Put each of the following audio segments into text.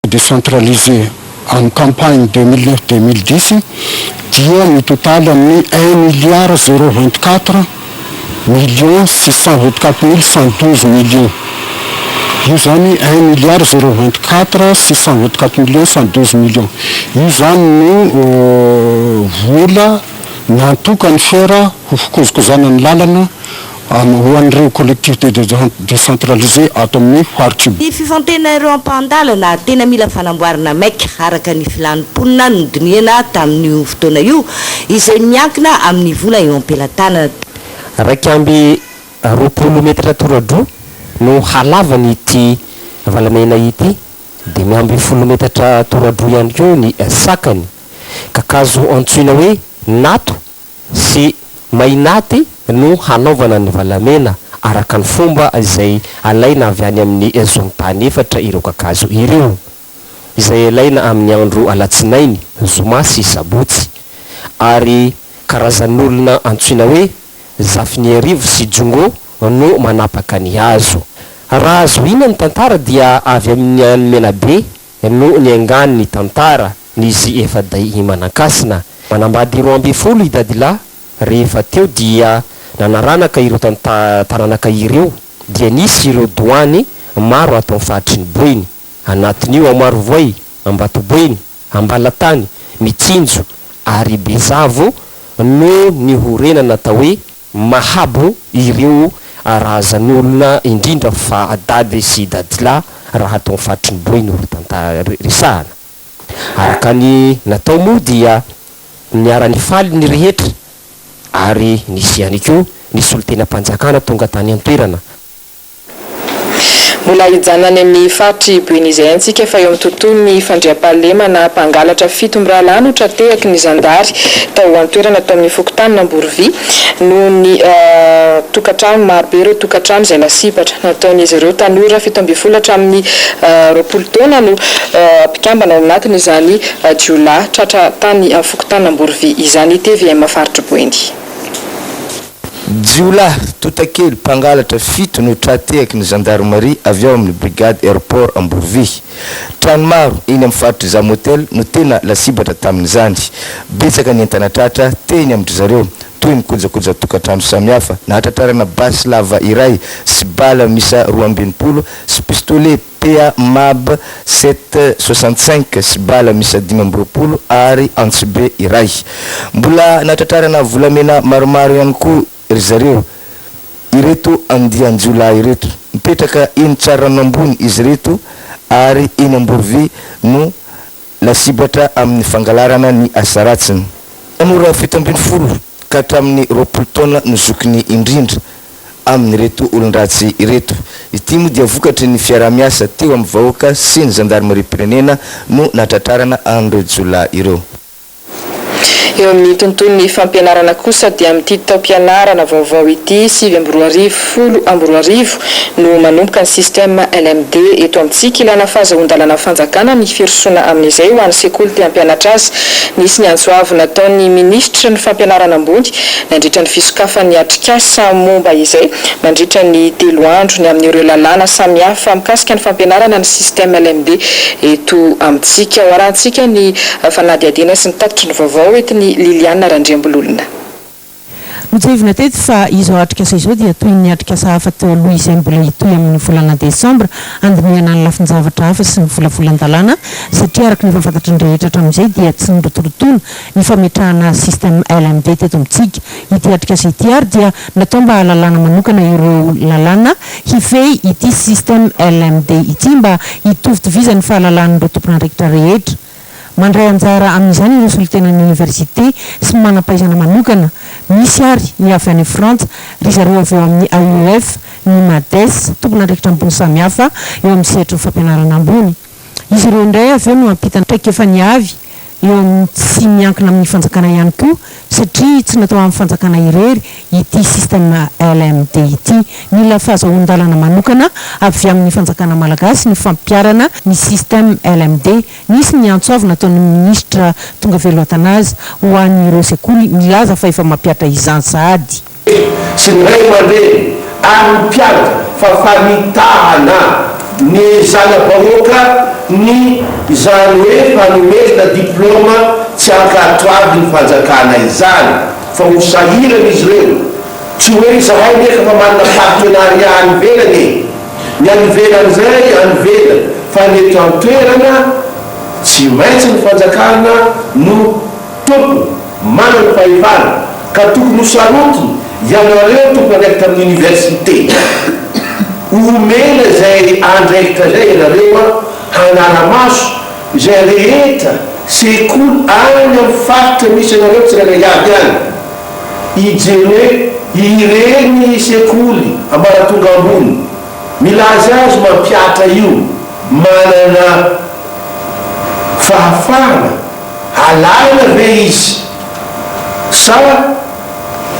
décentralisées amin'ny campagne 2009 2010 dia mitotaly amin'ny un milliard zéro 24 millions 624 112 millions. Io zany un milliard zéro 24 624 millions 112 millions io zany no vola natokany FER ho fikozokozana ny lalana ho an'ireo collectivité décentralisée ato amin'ny faritry. Ny fifantena ireo ampahan-dalana tena mila fanamboarana maika araka ny filan'ny mponina nodiniana tamin'io fotoana io, izay miankina amin'ny vola eo am-pelatanana. 21 metatra toradroa no halavany ity valamena ity, 15 metatra toradroa ihany koa ny sakany. Kakazo antsoina hoe nato sy mainaty no hanaovana ny valamena araka ny fomba izay alaina avy any amin'ny zontany efatra ireo kakazo ireo, izay alaina amin'ny andro alatsinainy, zoma sy sabotsy, ary karazan'olona antsoina hoe Zafiniarivo sy Jongo no manapaka ny hazo. Raha azo ina ny tantara dia avy amin'ny any Menabe no niangany ny tantara nisy efa-day manankasina. Manambady 12 i Dadilahy rehefa teo dia nanaranaka ireo taranaka ireo, dia nisy ireo doany maro ato amin'ny faritry ny Boeny. Anatin'io ao Marovoay, Ambatoboeny, Ambalatany, Mitsinjo ary Bezavo no nihorenana atao hoe Mahabo ireo razan'olona, indrindra fa Dady sy Dadilahy raha atao amin'ny faritry ny Boeny no tantara resahana. Araka ny natao moa dia niara-nifaly ny rehetra ary nisy ihany koa ny solontenam-panjakana tonga tany an-toerana. Mbola hijanona any amin'ny faritry Boeny izay antsika fa eo amin'ny tontolon'ny fandriampahalemana. Mpangalatra fito mirahalahy no tra-tehaky ny zandary tao an-toerana tao amin'ny fokontanin'Amborovy noho ny tokantrano marobe ireo tokantrano izay lasibatra nataon'izy ireo. Tanora 17 hatramin'ny 20 taona no mpikambana ao anatin'izany jiolahy tratra tany amin'ny fokontanin'Amborovy izany. TVM faritry Boeny. Jiolahy totakely mpangalatra fito no tra-tehaky ny zandarimaria avy ao amin'ny brigade aéroport Amborovy. Trano maro eny amin'ny faritry Zamotel no tena lasibatra tamin'izany. Betsaka ny entana tratra teny amin-dry zareo, toy ny kojakoja tokantrano samihafa, nahatratrarana basy lava iray sy bala miisa 62 sy pistolet PA MAB 7 65 sy bala miisa 25 ary antsibe iray. Mbola nahatratrarana volamena maromaro ihany koa ry zareo ireto andian-jiolahy ireto. Mipetraka eny Tsararano ambony izy ireto ary eny Amborovy no lasibatra amin'ny fangalarana ny asa ratsiny. Tanora 17 ka hatramin'ny 20 taona no zokiny indrindra amin'ireto olon-dratsy ireto. Ity moa dia vokatry ny fiaraha-miasa teo amin'ny vahoaka sy ny zandarimariam-pirenena no nahatratrarana an'ireo jiolahy ireo. Eo amin'ny tontolon'ny fampianarana kosa dia amin'ity taom-pianarana vaovao ity 2009 10 no manomboka ny système LMD eto amintsika. Ilana fahazoan-dalana fanjakana ny firosoana amin'izay ho an'ny sekoly te hampianatra azy. Nisy ny antso avo nataon'ny minisitry ny fampianarana ambony nandritra ny fisokafan'ny atrikasa momba izay mandritra ny 3 andro ny amin'ireo lalàna samihafa mikasika ny fampianarana ny système LMD eto amintsika. Ho arahantsika ny fanadihadiana sy ny tatitry ny vaovao entin'i Liliana Randriambololona. Notsiahivina teto fa izao atrikasa izao dia toy ny atrikasa hafa teo aloha izay mbola hitohy amin'ny volana desambra handinihana ny lafin-javatra hafa sy ny volavolan-dalàna, satria araka ny efa fantatry ny rehetra hatramin'izay dia tsy nirotorotoana ny fametrahana système LMD teto amintsika. Ity atrikasa ity ary dia natao mba hahalalana manokana ireo lalàna hifehy ity système LMD ity mba hitovitovizan'ny fahalalan'ireo tompon'andraikitra rehetra. Mandray anjara amin'izany ireo solontenan'ny oniversite sy manam-pahaizana manokana. Misy ary ny avy any Frantsa, ry zareo avy eo amin'ny AUF, ny MADES, tompon'andraikitra ambony samihafa eo amin'ny sehatry ny fampianarana ambony. Izy ireo indray avy eo no hampita ny traikefany avy eo amin'ny tsy miankina amin'ny fanjakana ihany koa, satria tsy natao amin'ny fanjakana irery ity système LMD ity. Mila fahazahoan-dalana manokana avy amin'ny fanjakana malagasy ny fampiharana ny système LMD. Nisy ny antso avo nataon'ny minisitra Tongavelo Athanase ho an'ireo sekoly milaza fa efa mampihatra izany sahady. Sy ny ray aman-dreny ary ny mpianatra fa famitahana. ny zana-bahoaka ny izany hoe fanomezana diplaoma tsy ankatoavin'ny fanjakana izany fa ho sahirana izy ireo. Tsy hoe izahay nefa fa manana partenariat any ivelany e! Ny any ivelany izay any ivelany fa ny eto an-toerana tsy maintsy ny fanjakana no tompony, manana ny fahefana ka tokony ho sarotiny ianareo tompon'andraikitra amin'ny université. Omena izay andraikitra izay ianareo hanara-maso izay rehetra sekoly any amin'ny faritra misy anareo tsirairay avy any. Hijery hoe ireny sekoly ambaratonga ambony milaza azy mampihatra io manana fahafahana alaina ve izy sa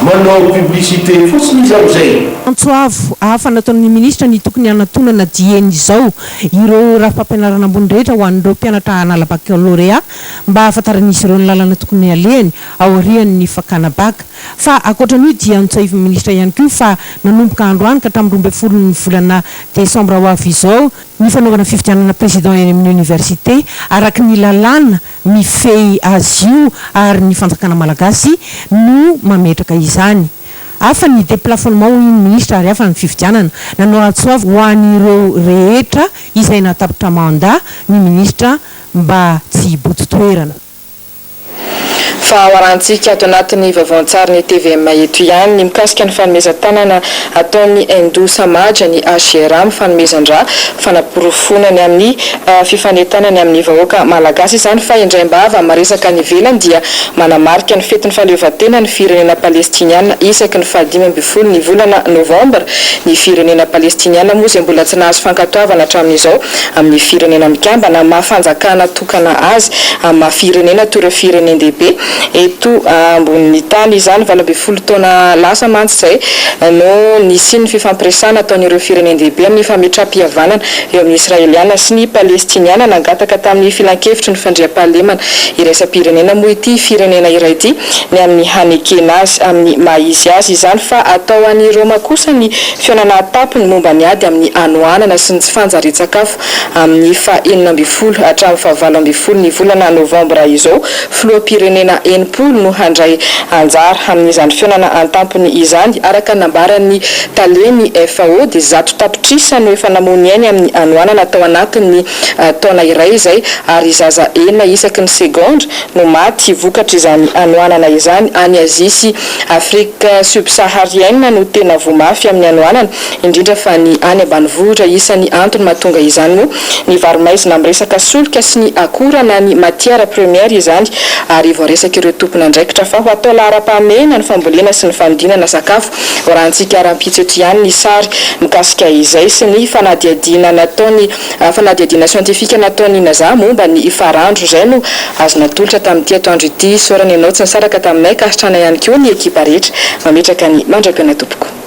manao publicité fotsiny izy amizay? Antso avo hafa nataon'ny minisitra ny tokony hanatonana dieny izao ireo rafi-pampianarana ambony rehetra ho an'ireo mpianatra hanala bakalorea mba hahafantaran'izy ireo ny lalana tokony halehany aorian'ny fakana baka. Fa ankoatra an'io dia notsahivin'ny minisitra ihany koa fa nanomboka androany ka hatramin'ny 12 ny volana desambra ho avy izao, ny fanaovana fifidianana président eny amin'ny oniversite araka ny lalàna mifehy azy io ary ny fanjakana malagasy no mametraka izany. Hafa ny déplafonnement hoy ny minisitra ary hafa ny fifidianana. Nanao antso avo ho an'ireo rehetra izay nahatapitra mandat ny minisitra mba tsy hibodo toerana. Fa ho arahantsika ato anatin'ny vaovaon-tsarin'ny tvm eto ihany ny mikasika ny fanomezan-tanana ataon'ny Hindu Samaj ny HJRA amin'ny fanomezan-drà, fanaporofoana ny amin'ny fifanentanany amin'ny vahoaka malagasy izany fa indraim-bava maresaka any ivelany dia manamarika ny fetin'ny fahaleovantena ny firenena palestiniana isaky ny fahadimy 15 ny volana novambra. Ny firenena palestiniana moa izay mbola tsy nahazo fankatoavana hatramin'izao amin'ny firenena mikambana maha fanjakana tokana azy amin'ny maha firenena toy ireo firenen-dehibe eto ambonin'ny tany izany. 18 taona lasa mantsy izay no nisian'ny fifampiresahana ataon'ireo firenen-dehibe amin'ny fametram-pihavanana eo amin'ny Israeliana sy ny Palestiniana. Nangataka tamin'ny Filankevitry ny Fandriampahalemana Iraisam-pirenena moa ity firenena iray ity ny amin'ny hanekena azy amin'ny maha izy azy izany fa atao any Roma kosa ny fihaonana an-tampony momba ny ady amin'ny hanoanana sy ny tsy fanjarian-tsakafo Amin'ny faha 16 hatramin'ny faha 18 ny volana novambra izao, filoham-pirenena 60 no handray anjara amin'izany fihaonana an-tampony izany. Araka ny nambaran'ny talen'ny FAO dia 100 tapitrisa no efa namoy ny ainy amin'ny hanoanana tao anatin'ny taona iray izay ary zaza enina isaky ny segondra no maty vokatr'izany hanoanana izany. Any Azia sy Afrique subsaharienne no tena voa mafy amin'ny hanoanana. indrindra fa ny any ambanivohitra. Isan'ny antony mahatonga izany moa ny varo-maizina amin'ny resaka solika sy ny akora na ny matière première izany ary voaresak'ireo tompon'andraikitra fa ho atao laharam-pahamehana ny fambolena sy ny fanodinana sakafo. Hoarahantsika rahampitso eto ihany ny sary mikasika izay sy ny fanadihadiana nataony fanadihadiana siantifika nataon'ny NASA momba ny farandro. Izay no azo natolotra tamin'ity atoandro ity. Isaorana ianao tsy nisaraka taminay ka hasitrana ihany koa ny ekipa rehetra mametraka ny mandra-pihaona tompoko.